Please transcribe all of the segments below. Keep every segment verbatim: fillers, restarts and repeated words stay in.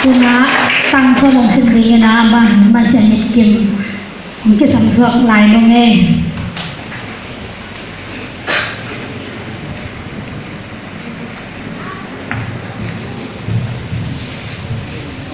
Tuna tang sawm hong sim dingin a bang Masian Mit Kim hong kisam suak lai nung e.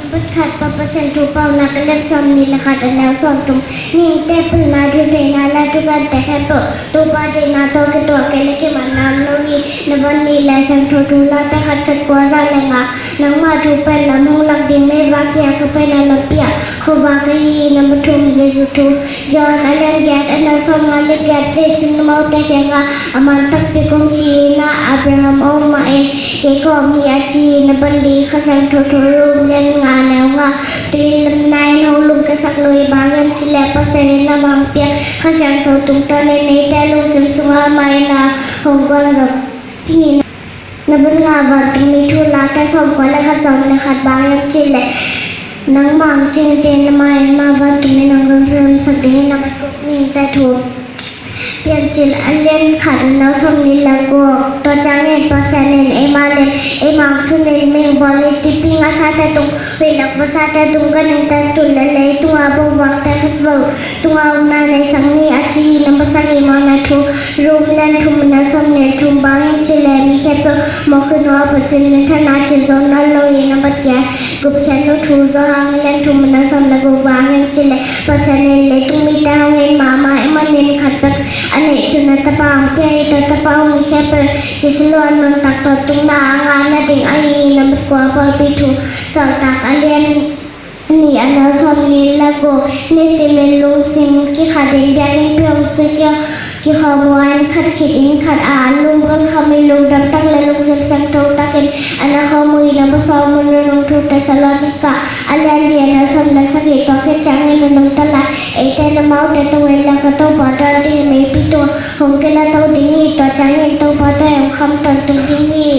Number khat, Pa Pasian thu paunak, a lian sawm nih le khat, a neu sawm thum. Mihingte pilna, thu theihna le thugente khempeuh Topa deihna tawh kituak kei le kimanna om lo hi. Number nih, Lai Siangtho thu Late khat khat kua, za le nga. Nangmah thu pen lam hong lak ding meivak hi a, ka pen a lampi ah khuavak ka hi hi. Number thum, Jesu thu John a lian giat, a neu sawmnga le giat. Jesu'n amaute kiangah, a man takpi kong ci hi a, Abraham a om mah in kei ka om hi a ci hi. Number li, Kha Siangtho thu Rom lian nga, neu nga. Tui lam nai in hong lum ka sak lo hi, bang hiam cih leh Pasian in amah hong piak Kha Siangtho tungtawn in eite lungsim sungah amah in a hong guan zo hi. Number nga, Vantungmi thu Late sawmkua le khat, sawm le khat. Bang hiam cih leh nangmah hong cingte in amah in mah vantungmi in hong gamsuk ding hi. Number kua, Mihingte thu Piancil a lian khat, a neu sawmnih le guk. Tua ciangin Pasian in eima leh eima hong sunin mihing bawl hi. Tipi ngasate tung, huih lak vasate tung, ganhingte tung le leitung a bawlvakte khat veu tungah omna nei sak ni a ci hi. Number sagih, Mawhna thu Rom lian thum, a neu sawmnih le thum. Bang hiam cih leh mi khempeuh mawh khin uh a, Pasian minthanna cil zo nawn lo hi. Number giat, Gupkhiatnu thu Johan lian thum, a neu sawm le guk. Bang hiam cih leh Pasian in leitung mite hong it mahmah ahih manin khat bek a neihsun a Tapa hong pia hi. Tua Tapa hong it khempeuh in kisia lo a, nuntak tawntungna a ngah nading ahi hi. Number kua, Pawlpi thu Sawltak a lian nih, a neu sawmli le guk. Nisimin lungsim kikhatin biakinnpi hong sui kikhawm uh a, inn khat khit inn khat ah an lungbuan khawm hi. Lungdam tak le lungsim siangtho takin an a khawm uh hi. Number sawm, Nunung thu Thessalonika a lian li, a neu sawm le sagih. Tua khit ciangin nunung tala eite in amaute tawh en la, ka Topa dawn dingin meiipi tungah hong kilato ding hi. Tua ciangin Topa tawh hong kham tawntung ding hi.